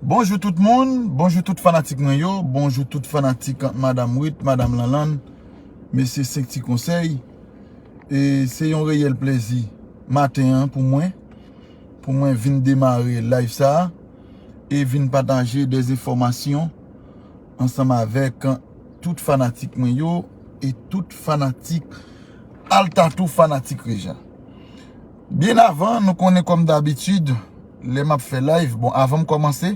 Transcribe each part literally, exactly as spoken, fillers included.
Bonjou tout moun, bonjou tout fanatik mwen yo, bonjou tout fanatik Madam Wit, Madam Lanlann, mesye Senk Ti Konsèy. E se yon reyèl plèzi maten an pou mwen, pou mwen vin demare live sa a e vin pataje de enfòmasyon ansanm avèk tout fanatik mwen yo e tout fanatik Alta tou fanatik Reja. Byen avan, nou konnen kòm dabitid, lè m ap fè live, bon, avan m kòmanse,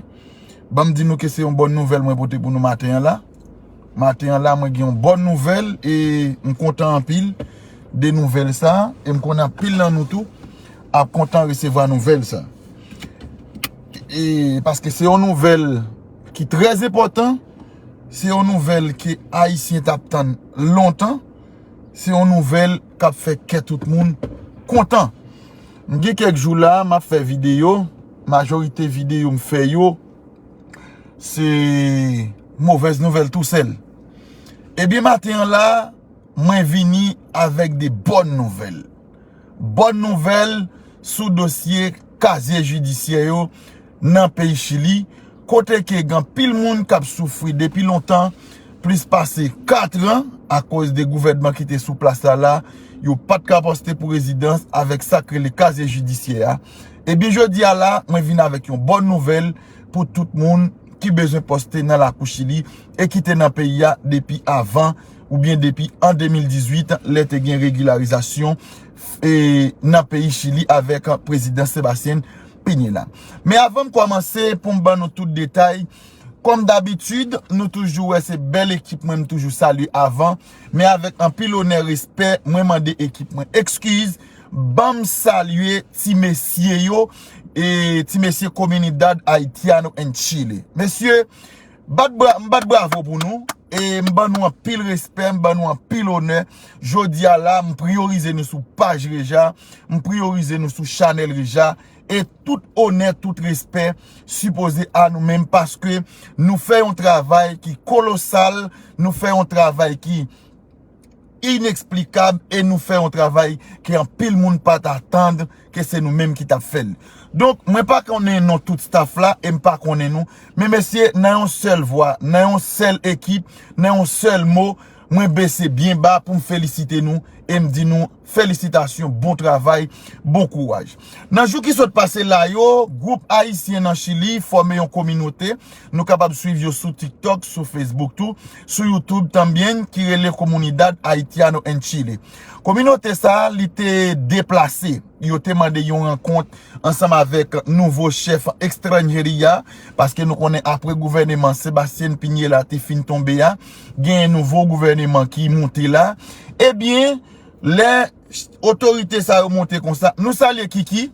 ban m di nou ke se yon bòn nouvèl mwen pote pou nou maten an la. Maten an la, mwen gen yon bòn nouvèl e m kontan anpil de nouvèl sa a, e m konnen anpil nan nou tou ap kontan resevwa nouvèl sa a. E paske se yon nouvèl ki trè enpòtan, se yon nouvèl ke Ayisyen t ap tann lontan, se yon nouvèl k ap fè kè tout moun kontan. M gen kèk jou la, m ap fè videyo, majorite videyo m fè yo, se movèz nouvèl tousèl. Ebyen, maten an la, mwen vini avèk de bòn nouvèl. Bòn nouvèl sou dosye kazye jidisyè yo nan peyi Chili, kote ke gen anpil moun k ap soufri depi lontan, plis pase katran, akoz de gouvènman ki te sou plas la la, yo pa t ka poste pou rezidans avèk sa k rele kazye jidisyè a. Ebyen, jodi a la, mwen vin avèk yon bòn nouvèl pou tout moun ki bezwen poste nan lakou Chili e ki te nan peyi a depi avan oubyen depi an de mil dizuit, lè te gen regilarizasyon e nan peyi Chili avèk prezidan Sebastien Piñera. Men avan m kòmanse, pou m ban nou tout detay, kòm dabitid, nou toujou wè se bèl ekip mwen m toujou salye avan, men avèk anpil onè, respè, mwen mande ekip mwen ekskiz, ban m salye ti mesye yo, e ti mesye Comunidad Haitiano en Chile. Mesye, bat bra-, m bat bravo pou nou, e m ban nou anpil respè, m ban nou anpil onè. Jodi a la, m priyorize nou sou paj Reja, m priyorize nou sou chanèl Reja, e tout onè, tout respè sipoze a nou menm, paske nou fè yon travay ki kolosal, nou fè yon travay ki ineksplikab e nou fè yon travay ke anpil moun pa t atann ke se nou menm ki t ap fè l. Donk, mwen pa konnen non tout staff la e m pa konnen nou, men mesye, nan yon sèl vwa, nan yon sèl ekip, nan yon sèl mo, mwen bese byen ba pou m felisite nou e m di nou felisitasyon, bon travay, bon kouraj. Nan jou ki sot pase la yo, gwoup ayisyen nan Chili fòme yon kominote, nou kapab swiv yo sou TikTok, sou Facebook tou, sou YouTube tanbyen, ki rele Comunidad Haitiano en Chile. Kominote sa a, li te deplase. Yo te mande yon rankont ansanm avèk nouvo chèf estranjeria, paske nou konnen apre gouvèneman Sebastien Piñera te fin tonbe a, gen nouvo gouvèneman ki monte la. Ebyen, lè otorite sa yo monte konsa, nou salye Kiki,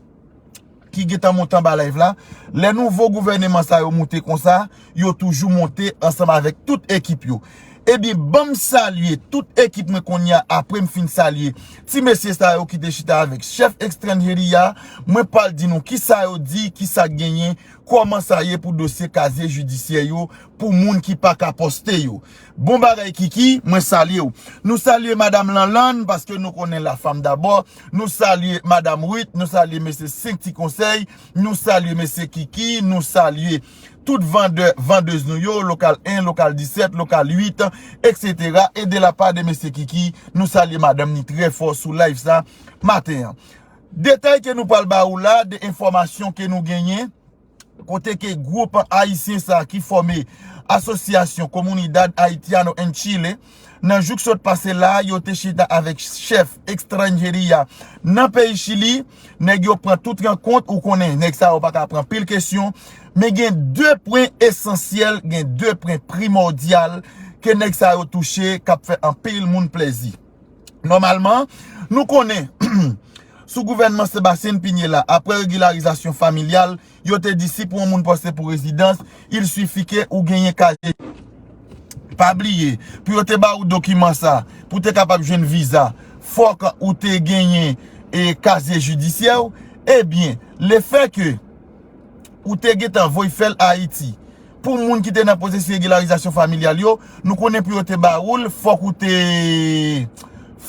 ki gentan monte anba live la. Lè nouvo gouvèneman sa yo monte konsa, yo toujou monte ansanm avèk tout ekip yo. Ebyen, ban m salye tout ekip mwen kounye a, apre m fin salye ti mesye sa yo ki te chita avèk chèf estranjeria, mwen pral di nou kisa yo di, kisa k genyen, kòman sa ye pou dosye kazye jidisyè yo, pou moun ki pa ka poste yo. Bon bagay Kiki, mwen salye w. Nou salye Madam Lanlann, paske nou konnen la femme d'abord. Nou salye Madam Wit, nou salye mesye Senk Ti Konsèy, nou salye mesye Kiki, nou salye tout vandè, vandèz nou yo, lokal en, lokal disèt, lokal uit, etsetera. E de la pa de mesye Kiki, nou salye madanm ni trè fò sou live sa maten an. Detay ke nou pral ba ou la, de enfòmasyon ke nou genyen, kote ke gwoup ayisyen sa ki fòme Asosyasyon Comunidad Haitiano en Chile, nan jou k sot pase la, yo te chita avèk chèf estranjeria nan peyi Chili. Nèg yo pran tout rankont, ou konnen, nèg sa yo pa ka pran pil kesyon, men gen de pwen esansyèl, gen de pwen primòdyal ke nèg sa yo touche, k ap fè anpil moun plèzi. Nòmalman, nou konnen, sou gouvènman Sebastien Piñera, apre regilarizasyon familyal, yo te di si pou yon moun poste pou rezidans, il suffit que ou genyen kazye. Pa bliye, pou yo te ba ou dokiman sa, pou te kapab jwenn viza, fòk ou te genyen e kazye jidisyè w. Ebyen, lefè ke ou te gentan voy fè l Ayiti, pou moun ki te nan pwosesis regilarizasyon familyal yo, nou konnen pou yo te ba ou l, fòk ou te,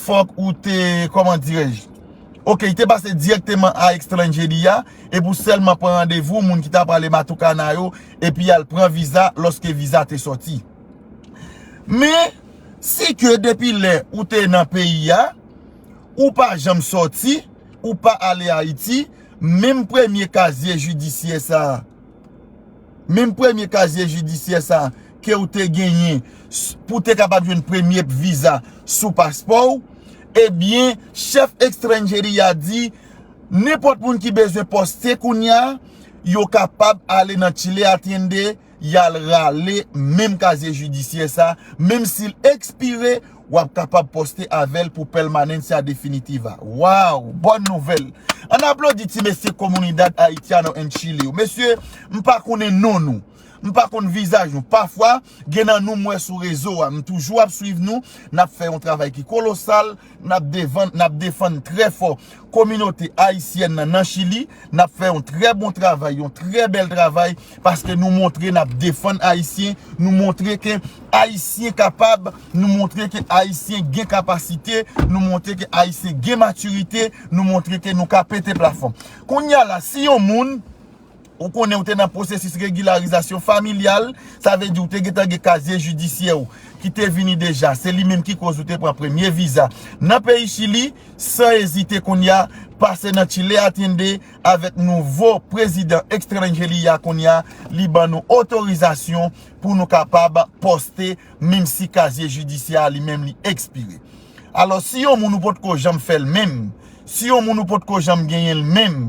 fòk ou te, kòman dirèj, Ok, li te pase dirèkteman a Extranjeria, e pou sèlman pran randevou moun ki ta prale Matucana yo, epi al pran viza lòske viza te sòti. Men, si ke depi lè ou te nan peyi a, ou pa janm sòti, ou pa ale Ayiti, menm premye kazye jidisyè sa a, menm premye kazye jidisyè sa a ke ou te genyen s- pou te kapab jwenn premye viza sou paspò w, ebyen, chèf Extranjeria di, nenpòt moun ki bezwen poste kounye a, yo kapab ale nan Chile Atiende, y al rale menm kazye jidisyè sa, menm si l ekspire, w ap kapab poste avè l pou permanencia definitiva. Waw, bòn nouvèl! Ann aplodi ti mesye Comunidad Haitiano en Chile yo. Mesye, m pa konnen non nou. M pa konn vizaj nou. Pafwa, gen nan nou m wè sou rezo a. M toujou ap swiv nou. N ap fè yon travay ki kolosal. N ap defann, n ap defann trè fò kominote ayisyèn nan nan Chili. N ap fè yon trè bon travay, yon trè bèl travay, paske nou montre n ap defann Ayisyen, nou montre ke Ayisyen kapab, nou montre ke Ayisyen gen kapasite, nou montre ke Ayisyen gen matirite, nou montre ke nou ka pete plafon. Kounye a la, si yon moun ou konnen ou te nan pwosesis regilarizasyon familyal, sa vle di ou te gentan gen kazye jidisyè w ki te vini deja. Se li menm ki koz ou te pran premye viza nan peyi Chili, san ezite kounye a, pase nan Chile Atiende avèk nouvo prezidan Extranjeria kounye a, li ban nou otorizasyon pou nou kapab poste, menm si kazye jidisyè a li menm li ekspire. Alò, si yon moun ou potko janm fè l menm, si yon moun ou potko janm genyen l menm,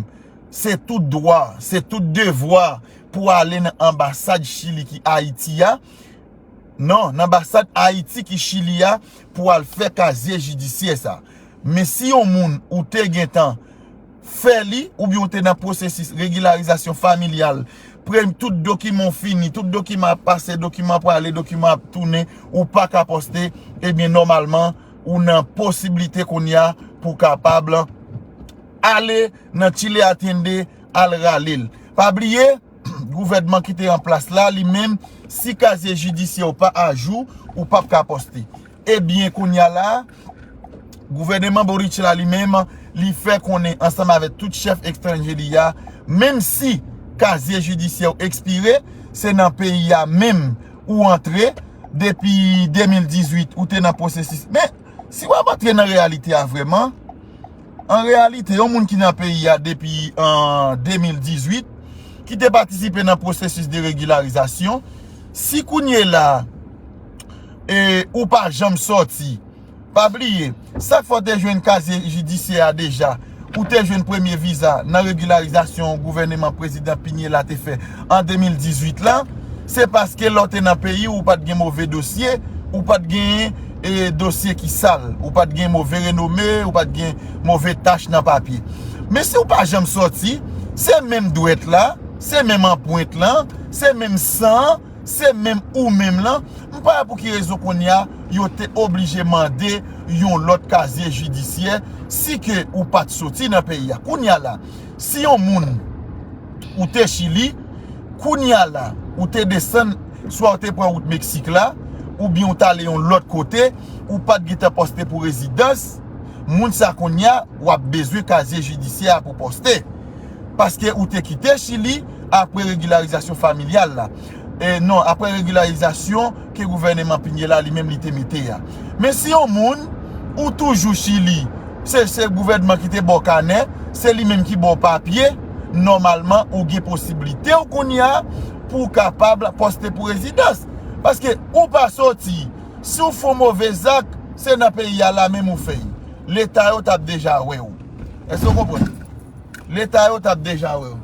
se tout dwa, se tout devwa pou ale nan anbasad Chili ki Ayiti a. Non, nan anbasad Ayiti ki Chili a pou al fè kazye jidisyè sa. Men si yon moun ou te gentan fè li, oubyen ou te nan pwosesis regilarizasyon familyal, premye tout dokiman w fini, tout dokiman ap pase, dokiman ap prale, dokiman ap tounen, ou pa ka poste, ebyen nòmalman, ou nan posiblite kounye a pou kapab ale nan Chile Atiende al rale l. Pa bliye, gouvènman ki te an plas la, li menm, si kazye jidisyè w pa ajou, ou p ap ka poste. Ebyen, kounye a la, gouvèneman Boric la li menm, li fè konnen ansanm avèk tout chèf Extranjeria, menm si kazye jidisyè w ekspire, se nan peyi a menm ou antre depi de mil dizuit, ou te nan pwosesis. Men, si w ap antre nan reyalite a vrèman, an reyalite, yon moun ki nan peyi a depi an de mil dizuit, ki te patisipe nan pwosesis de regilarizasyon, si kounye la, e, ou pa janm sòti, pa bliye, sa k fè w te jwenn kazye jidisyè a deja, ou te jwenn premye viza nan regilarizasyon gouvèneman prezidan Piñera te fè an de mil dizuit la, se paske lè w te nan peyi w, ou pa t gen move dosye, ou pa t gen, e, dosye ki sal, ou pa t gen move renome, ou pa t gen move tach nan papye. Men si w pa janm sòti, se menm dwèt la, se menm anpwent lan, se menm san an, se menm ou menm lan. M pa wè pou ki rezon kounye a yo te oblije mande yon lòt kazye jidisyè si ke ou pa t soti nan peyi a. Kounye a la, si yon moun ou te Chili, kounye a la, ou te desann, swa ou te pran wout Meksik la, oubyen ou t ale yon lòt kote, ou pa t gentan poste pou rezidans, moun sa kounye a, w ap bezwen kazye jidisyè a pou poste. Paske ou te kite Chili apre regilarizasyon familyal la. E non, apre regilarizasyon ke gouvèneman Piñera li menm li te mete a. Men si yon moun, ou toujou Chili, se, se gouvènman ki te ba w kanè, se li menm ki ba w papye, nòmalman ou gen posiblite w kounye a pou w kapab poste pou rezidans. Paske ou pa soti, si w fè yon move zak, se nan peyi a la menm ou fè l. Leta yo t ap deja wè w. Èske w konprann? Leta yo t ap deja wè w.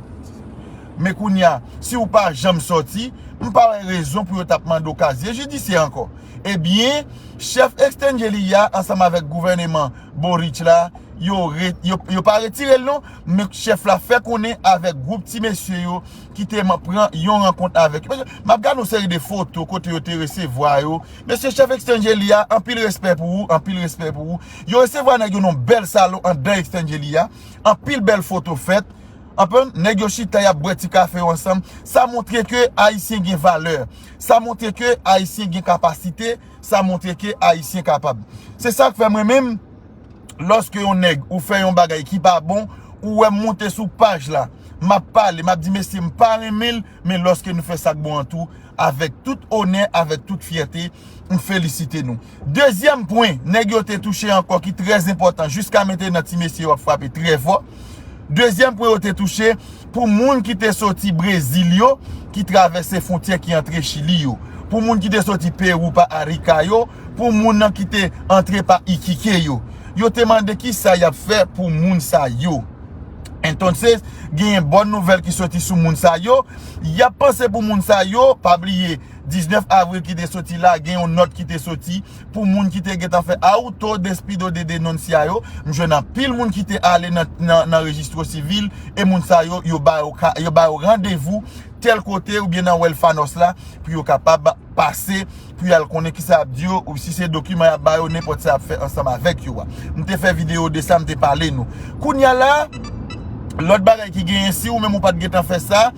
Men kounye a, si w pa janm sòti, m pa wè rezon pou yo t ap mande w kazye jidisyè ankò. Ebyen, chèf Extranjeria ansanm avèk gouvèneman Boric la, yo, re, yo, yo pa retire l non, men chèf la fè konnen avèk gwoup ti mesye yo ki te man- pran yon rankont avèk yo. M ap gade yon seri de foto kote yo te resevwa yo. Mesye chèf Extranjeria, anpil respè pou ou, anpil respè pou ou. Yo resevwa nèg yo nan bèl salon anndan Extranjeria. Anpil bèl foto fèt. Anpil nèg yo chita, y ap bwè ti kafe yo ansanm. Sa montre ke Ayisyen gen valè. Sa montre ke Ayisyen gen kapasite. Sa montre ke Ayisyen kapab. Se sa k fè mwen menm, lòske yon nèg ou fè yon bagay ki pa bon, ou wè m monte sou paj la, m ap pale, m ap di, mesye, m pa renmen l, men lòske nou fè sa k bon an tou, avèk tout onè, avèk tout fyète, m felisite nou. Dezyèm pwen, nèg yo te touche ankò ki trè enpòtan, jiska mentenan ti mesye yo ap frape trè fò. Dezyèm pwen yo te touche, pou moun ki te soti Brezil yo, ki travèse fwontyè ki antre Chili yo, pou moun ki te soti Pewou pa Arica yo, pou moun nan ki te antre pa Iquique yo. Yo te mande kisa y ap fè pou moun sa yo. Entonces, genyen bòn nouvèl ki soti sou moun sa yo. Y ap panse pou moun sa yo, pa bliye, diznèf avril ki te soti la, gen yon nòt ki te soti pou moun ki te gentan fè auto despido de denuncia yo. M jwenn anpil moun ki te ale nan, nan, nan rejistro sivil, e moun sa yo, yo ba yo ka, yo ba yo randevou tèl kote oubyen nan Huérfanos la, pou yo kapab pase, pou y al konnen kisa y ap di yo, ou si se dokiman y ap ba yo, nenpòt sa y ap fè ansanm avèk yo a. M te fè videyo de sa, m te pale nou. Kounye a la, lòt bagay ki genyen, si ou menm ou pa t gentan fè sa,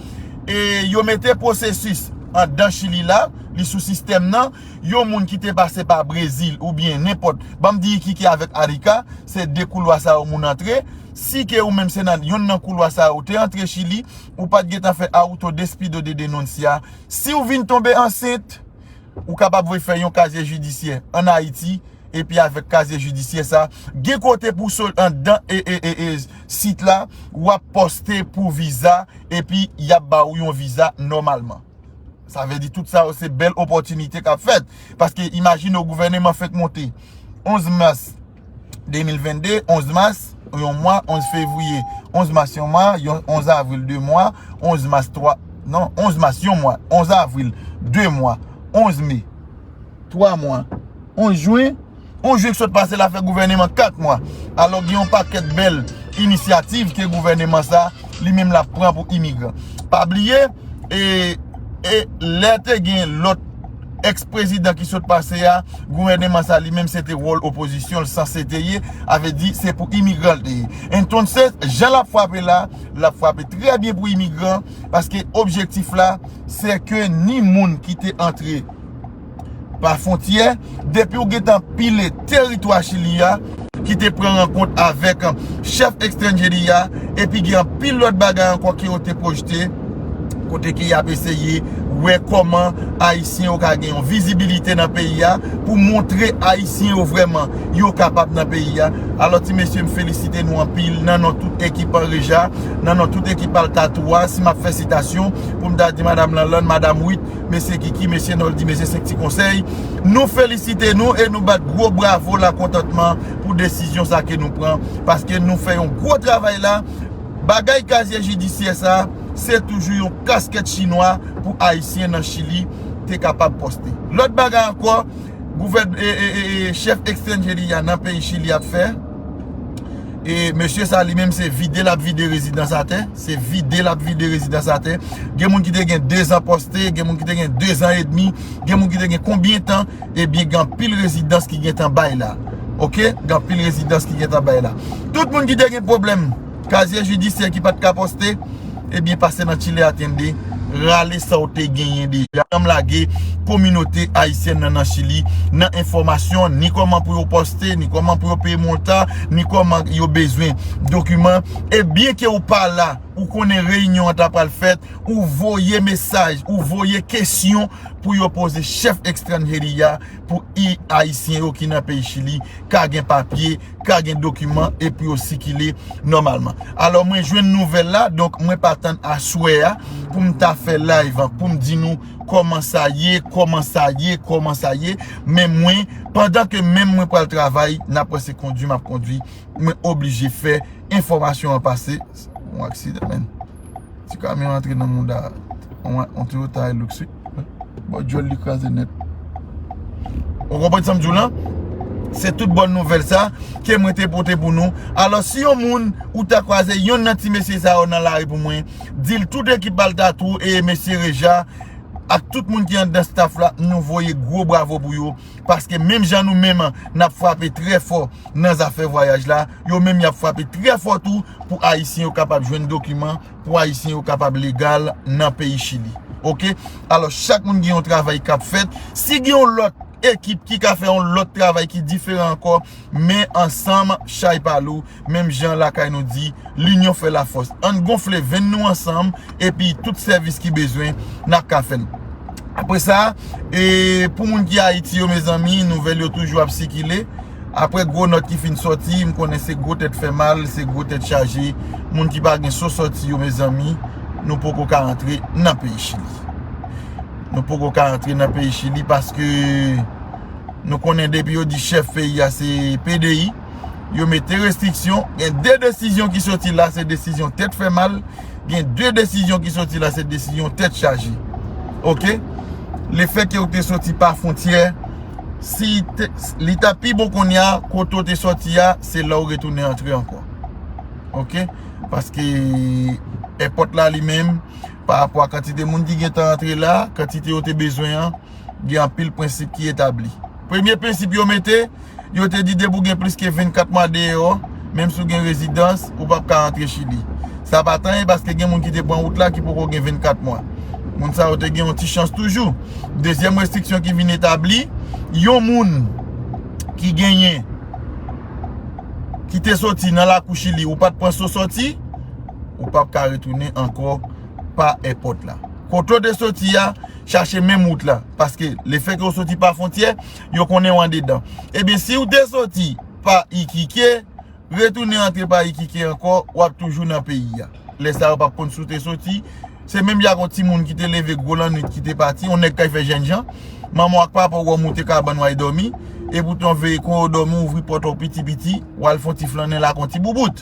e yo mete pwosesis anndan Chili la, li sou sistèm nan, yon moun ki te pase pa Brezil oubyen nenpòt, ban m di Iquique avèk Arica, se de koulwa sa yo moun antre. Si ke ou menm se nan yonn nan koulwa sa yo ou te antre Chili, ou pa t gentan fè auto despido de denuncia, si w vin tonbe ansent, ou kapab voye fè yon kazye jidisyè ann Ayiti, epi avèk kazye jidisyè sa, gen kote pou sot anndan e, e, e, e, sit la, w ap poste pou viza, epi y ap ba ou yon viza nòmalman. Sa vle di tout sa yo se bèl opòtinite k ap fèt. Paske imajine w gouvèneman fèk monte onz mas de mil vennde, onz mas, yon mwa, onz fevriye, onz mas, yon mwa, yon, onz avril, de mwa, onz mas, twa, non, onz mas, yon mwa, onz avril, de mwa, onz me, twa mwa, onz jen, onz jen k sot pase la fè gouvèneman kat mwa. Alò, gen yon pakèt bèl inisyativ ke gouvèneman sa, li menm, l ap pran pou imigran. Pa bliye, e, e lè te gen lòt èks-prezidan ki sot pase a, gouvèneman sa li menm se te wòl opozisyon l sanse te ye, avè di se pou imigran l te ye. Entonces, jan l ap frape la, l ap frape trè byen pou imigran, paske objektif la, se ke ni moun ki te antre pa fwontyè, depi w gentan pile teritwa Chili a, ki te pran rankont avèk chèf Extranjería, epi gen anpil lòt bagay ankò ke yo te pwojte, kote ke y ap eseye wè kòman Ayisyen yo ka gen yon vizibilite nan peyi a, pou montre Ayisyen yo vrèman yo kapab nan peyi a. Alò, ti mesye, m felisite nou anpil, nan non tout ekip Anreja, nan non tout ekip Altatou a, si m ap fè sitasyon, pou m ta di Madanm Lanlann, Madanm Wit, Mesye Kiki, Mesye Noldy, Mesye Senk Ti Konsèy, nou felisite nou e nou bat gwo bravo lakontantman pou desizyon sa ke nou pran, paske nou fè yon gwo travay la. Bagay kazye jidisyè sa, se toujou yon kaskèt chinwa pou Ayisyen nan Chili te kapab poste. Lòt bagay ankò, gouvèn-, e, e, e, e, chèf Extranjería nan peyi Chili ap fè, e mesye sa li menm se vide l ap vide rezidans atè, se vide l ap vide rezidans atè. Gen moun ki te gen dezan poste, gen moun ki te gen dezan edmi, gen moun ki te gen konbyen tan, ebyen gen anpil rezidans ki gentan bay la. Oke? Gen anpil rezidans ki gentan bay la. Tout moun ki te gen pwoblèm kazye jidisyè ki pa t ka poste, ebyen pase nan Chile Atiende, rale sa w te genyen deja. Janm lage kominote ayisyèn nan nan Chili nan enfòmasyon, ni kòman pou yo poste, ni kòman pou yo peye monta, ni kòman yo bezwen dokiman. E byen ke w pa la, ou konnen reyinyon an ta pral fèt, ou voye mesaj, ou voye kesyon pou yo poze chèf Extranjería pou i Ayisyen yo ki nan peyi Chili ka gen papye, ka gen dokiman e pou yo sikile nòmalman. Alò, mwen jwenn nouvèl la, donk mwen pa tann aswè a pou m ta fè live, pou m di nou kòman sa ye, kòman sa ye, kòman sa ye. Men mwen, pandan ke menm mwen pral travay, n ap wè se kondwi m ap kondwi, mwen oblije fè enfòmasyon an pase. Yon aksidan, menn. Ti kamyon antre nan mouda yon, yon Toyota Hilux, wi. Bò djòl li kraze nèt. Ou konprann sa m di w lan? Se tout bòn nouvèl sa ke mwen te pote pou nou. Alò, si yon moun ou ta kwaze yonn nan ti mesye sa yo nan lari pou mwen, di l tout ekip Altatou e mesye Reja ak tout moun ki anndan staff la, nou voye gwo bravo pou yo. Paske menm jan nou menm n ap frape trè fò nan zafè vwayaj la, yo menm y ap frape trè fò tou pou Ayisyen yo kapab jwenn dokiman, pou Ayisyen yo kapab legal nan peyi Chili. Oke? Alò, chak moun gen yon travay k ap fèt. Si gen yon lòt ekip ki ka fè yon lòt travay ki diferan ankò, men ansanm, chay pa lou, menm jan lakay nou di, linyon fè lafòs. Ann gonfle venn nou ansanm, epi tout sèvis ki bezwen, n ap ka fè l. Apre sa, e pou moun ki Ayiti yo, mezanmi, nouvèl yo toujou ap sikile. Apre gwo nòt ki fin sòti, m konnen se gwo tèt fè mal, se gwo tèt chaje. Moun ki pa gen so sòti yo, mezanmi, nou poko ka antre nan peyi Chili. Nou poko ka antre nan peyi Chili paske nou konnen depi yo di chèf peyi a se P D I, yo mete restriksyon. Gen de desizyon ki soti la, se desizyon tèt fè mal. Gen de desizyon ki soti la, se desizyon tèt chaje. Oke? Lefètke ou te soti pa fwontyè, si te, li ta pi bon kounye a, kote ou te soti a, se la ou retounen antre ankò. Oke? Paske èpòt la li menm, pa rapò a kantite moun ki gentan antre la, kantite yo te bezwen an, gen anpil prensip ki etabli. Premye prensip yo mete, yo te di depi w gen plis ke vennkat mwa deyò, menm si w gen rezidans, ou p ap ka antre Chili. Sa pa t anyen paske gen moun ki te pran wout la ki poko gen vennkat mwa. Moun sa yo te gen yon ti chans toujou. Dezyèm restriksyon ki vin etabli, yon moun ki genyen, ki te soti nan lakou Chili, ou pa t pran so sòti, ou p ap ka retounen ankò pa èpòt la. Kote w te soti a, chache menm wout la. Paske lefètke w soti pa fwontyè, yo konnen w andedan. Ebyen, si w te soti pa Iquique, retounen antre pa Iquique ankò, w ap toujou nan peyi a. Lè sa yo p ap konn si w te soti. Se menm jan ak yon timoun ki te leve gwo lannwit ki te pati, yon nèg k al fè jènjan. Manman w ak papa w wè w moute kabann w al dòmi, epoutan w veye kon yo dòmi, w ouvri pòt ou piti piti, w al fè yon ti flannen la ak yon ti boubout.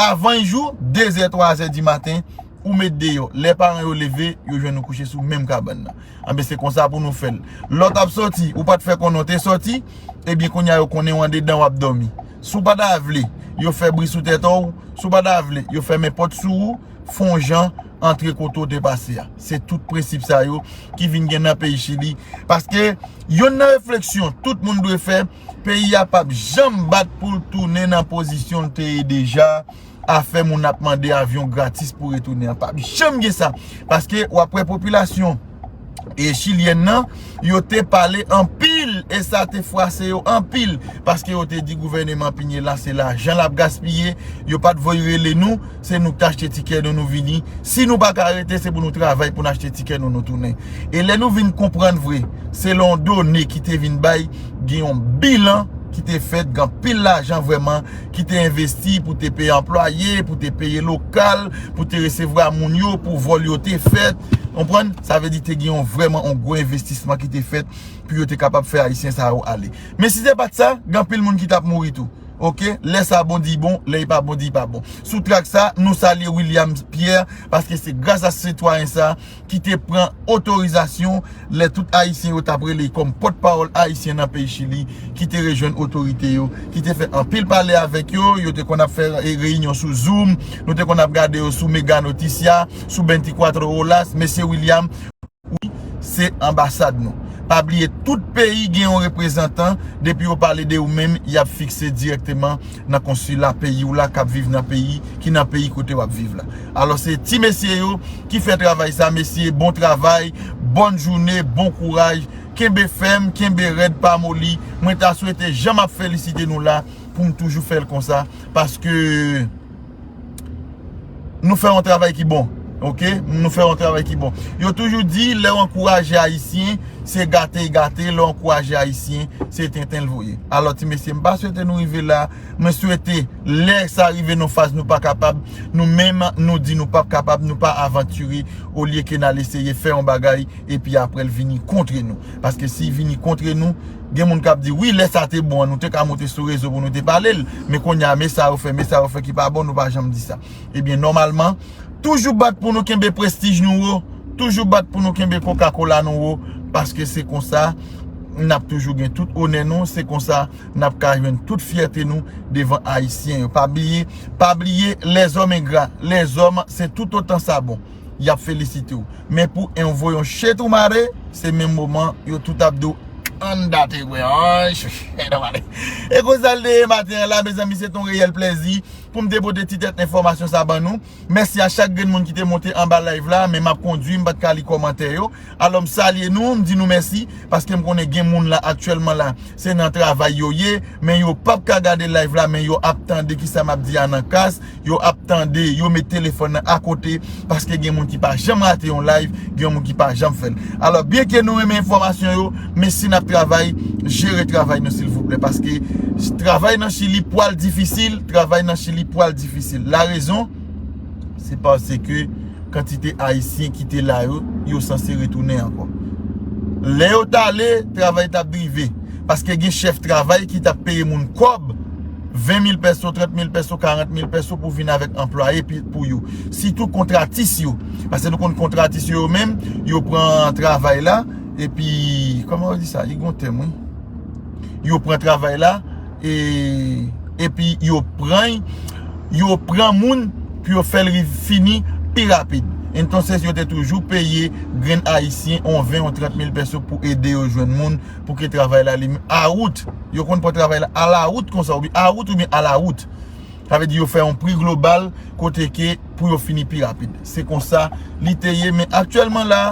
Avan l jou, de zè, twa zè di maten, ou met deyò. Lè paran yo leve, yo jwenn ou kouche sou menm kabann nan. Anben, se konsa pou nou fè l. Lè w t ap soti, ou pa t fè konnen w te soti, ebyen, kounye a yo konnen w andedan w ap dòmi. Si w pa ta vle yo fè bri sou tèt ou, si w pa ta vle yo fèmen pòt sou ou, fè yon jan antre kote w te pase a. Se tout prensip sa yo ki vin gen nan peyi Chili. Paske yonn nan refleksyon tout moun dwe fè, peyi a p ap janm bat pou l tounen nan pozisyon l te ye deja. Afè moun ap mande avyon gratis pou retounen an p ap janm gen sa. Paske w ap wè popilasyon e chilyèn nan, yo te pale anpil e sa te fwase yo anpil, paske yo te di gouvèneman Piñera se lajan l ap gaspiye, yo pa t voye rele nou, se nou k t achte tikè nou, nou vini. Si nou pa ka rete, se pou nou travay pou n achte tikè nou, nou tounen. E lè nou vin konprann vre, selon done ki te vin bay, gen yon bilan ki te fèt, gen anpil lajan vrèman ki te envesti pou te peye anplwaye, pou te peye lokal, pou te resevwa moun yo, pou vòl yo te fèt. Konprann? Sa vle di te gen yon vrèman yon gwo envestisman ki te fèt pou yo te kapab fè Ayisyen sa yo ale. Men si se pa t sa, gen anpil moun ki t ap mouri tou. Oke? Lè sa bon di bon, lè li pa bon di pa bon. Sou trak sa, nou salye William Pierre, paske se gras a sitwayen sa ki te pran otorizasyon lè tout Ayisyen yo t ap rele kòm pòtpawòl Ayisyen nan peyi Chili, ki te rejwenn otorite yo, ki te fè anpil pale avèk yo, yo te konn ap fè, e, reyinyon sou Zoom, nou te konn ap gade yo sou Mega Noticias, sou vennkat Horas, mesye William, wi, se anbasad nou. Pa bliye, tout peyi gen yon reprezantan, depi yo pale de ou menm, y ap fikse dirèkteman nan konsila peyi w la k ap viv nan peyi, ki nan peyi kote w ap viv la. Alò, se ti mesye yo ki fè travay sa, mesye, bon travay, bòn jounen, bon kouraj, kenbe fèm, kenbe rèd, pa moli. Mwen ta swete jan m ap felisite nou la, pou m toujou fè l konsa, paske nou fè yon travay ki bon. Oke? Nou fè yon travay ki bon. Yo toujou di, lè w ankouraje Ayisyen, se gate y gate, lè w ankouraje Ayisyen, se tenten l voye. Alò, ti mesye, m pa swete nou rive la. Mwen swete, lè sa rive nan faz nou pa kapab, nou menm, nou di nou p ap kapab, nou pa avantire, olye ke n al eseye fè yon bagay, epi apre l vini kontre nou. Paske si l vini kontre nou, gen moun k ap di, wi, lè sa te bon an, nou te ka monte sou rezo pou nou te pale l. Men kounye a, men sa yo fè, men sa yo fè ki pa bon, nou pa janm di sa. Ebyen, nòmalman, toujou bat pou nou kenbe prestij nou wo, toujou bat pou nou kenbe Coca-Cola nou wo, paske se konsa n ap toujou gen tout onè nou, se konsa n ap ka jwenn tout fyète nou devan Ayisyen yo. Pa bliye, pa bliye, lèzòm engra, lèzòm se toutotan sa bon. Y ap felisite w. Men pou envoyon chetou mare, se menm moman yo tout ap di w, An date, wè, an chèchè, nou ale. E konsa l te ye maten an la, mezanmi, se t on reyèl plèzi pou m te pote ti tèt enfòmasyon sa ban nou. Mèsi a chak grenn moun ki te monte anba live la, men m ap kondui, m pa t ka li kòmantè yo. Alò, m salye nou, m di nou mèsi, paske m konnen gen moun la aktyèlman la, se nan travay yo ye, men yo p ap ka gade live la, men yo ap tande kisa m ap di a nan kas, yo ap tande, yo met telefòn nan akote, paske gen moun ki pa janm rate yon live, gen moun ki pa janm fè l. Alò, byenke nou renmen enfòmasyon yo, men si n ap travay, jere travay nou silvouplè, paske travay nan Chili pwal difisil, travay nan Chili pwal difisil. La rezon, se paske kantite Ayisyen ki te la yo, yo sanse retounen ankò. Lè yo t ale, travay t ap drive. Paske gen chèf travay ki t ap peye moun kòb, ven mil pèso, trant mil pèso, karant mil pèso pou vin avèk anplwaye pi- pou yo. Sitou kontratis yo. Paske nou konn kontratis yo, yo menm, yo pran travay la, epi, kòman yo di sa? Li gon tèm, wi. Yo pran travay la, e, epi yo pran, yo pran moun pou yo fè l ri- fini pi rapid. Entonces, yo te toujou peye grenn Ayisyen on ven, on trant mil pèso pou ede yo jwenn moun, pou ke travay la li menm a wout. Yo konn pran travay la a la wout konsa, oubyen a wout, oubyen a la wout. Sa vle di yo fè yon pri global kote ke pou yo fini pi rapid. Se konsa li te ye, men aktyèlman la,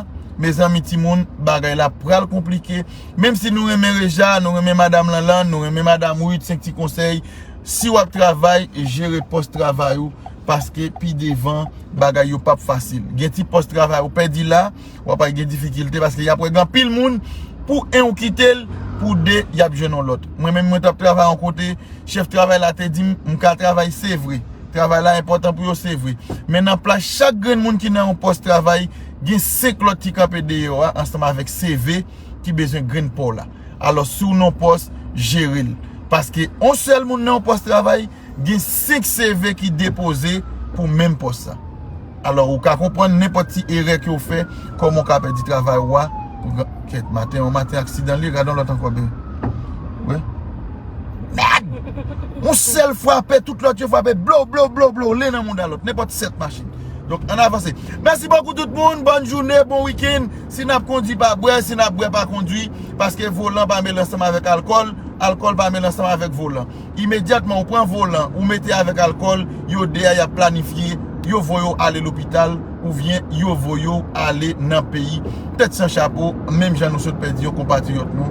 mezanmi timoun, bagay la pral konplike. Menm si nou renmen Reja, nou renmen Madanm Lanlann, nou renmen Madanm Ruth, senk ti konsèy, si w ap travay, jere pòs travay ou, paske pi devan, bagay yo p ap fasil. Gen ti pòs travay ou pèdi la, w ap gen difikilte, paske y ap wè gen anpil moun, pou en ou kite l, pou de, y ap jwenn yon lòt. Mwen menm, mwen t ap travay yon kote, chèf travay la te di m, m ka travay, se vre. Travay la enpòtan pou yo, se vre. Men nan plas chak grenn moun ki nan yon pòs travay, gen senk lòt ki kanpe deyò a, ansanm avèk C V ki bezwen grenn pa w la. Alò, si w nan pòs, jere l. Paske yon sèl moun nan yon pòs travay, gen senk C V ki depoze pou menm pòs sa. Alò, ou ka konprann nenpòt ti erè ke w fè, kòman w ka pèdi travay ou a. Kèt, maten, yon maten aksidan li, gade yon lòt ankò, ben. Wi. Mèd! Yon sèl frape, tout lòt yo frape, blo, blo, blo, blo, len nan mouda lòt, nenpòt sèt machin. Donk, ann avanse. Mèsi bokou tout moun, bòn jounen, bon wikenn. Si n ap kondui, pa bwè, si n ap bwè, pa kondui, paske volan pa mele ansanm avèk alkòl, alkòl pa mele ansanm avèk volan. Imedyatman ou pran volan, ou mete avèk alkòl, yo de a y ap planifye, yo voye w ale lopital, oubyen yo voye w ale nan peyi. Tèt san chapo, menm jan nou sot pèdi yon konpatriyòt nou,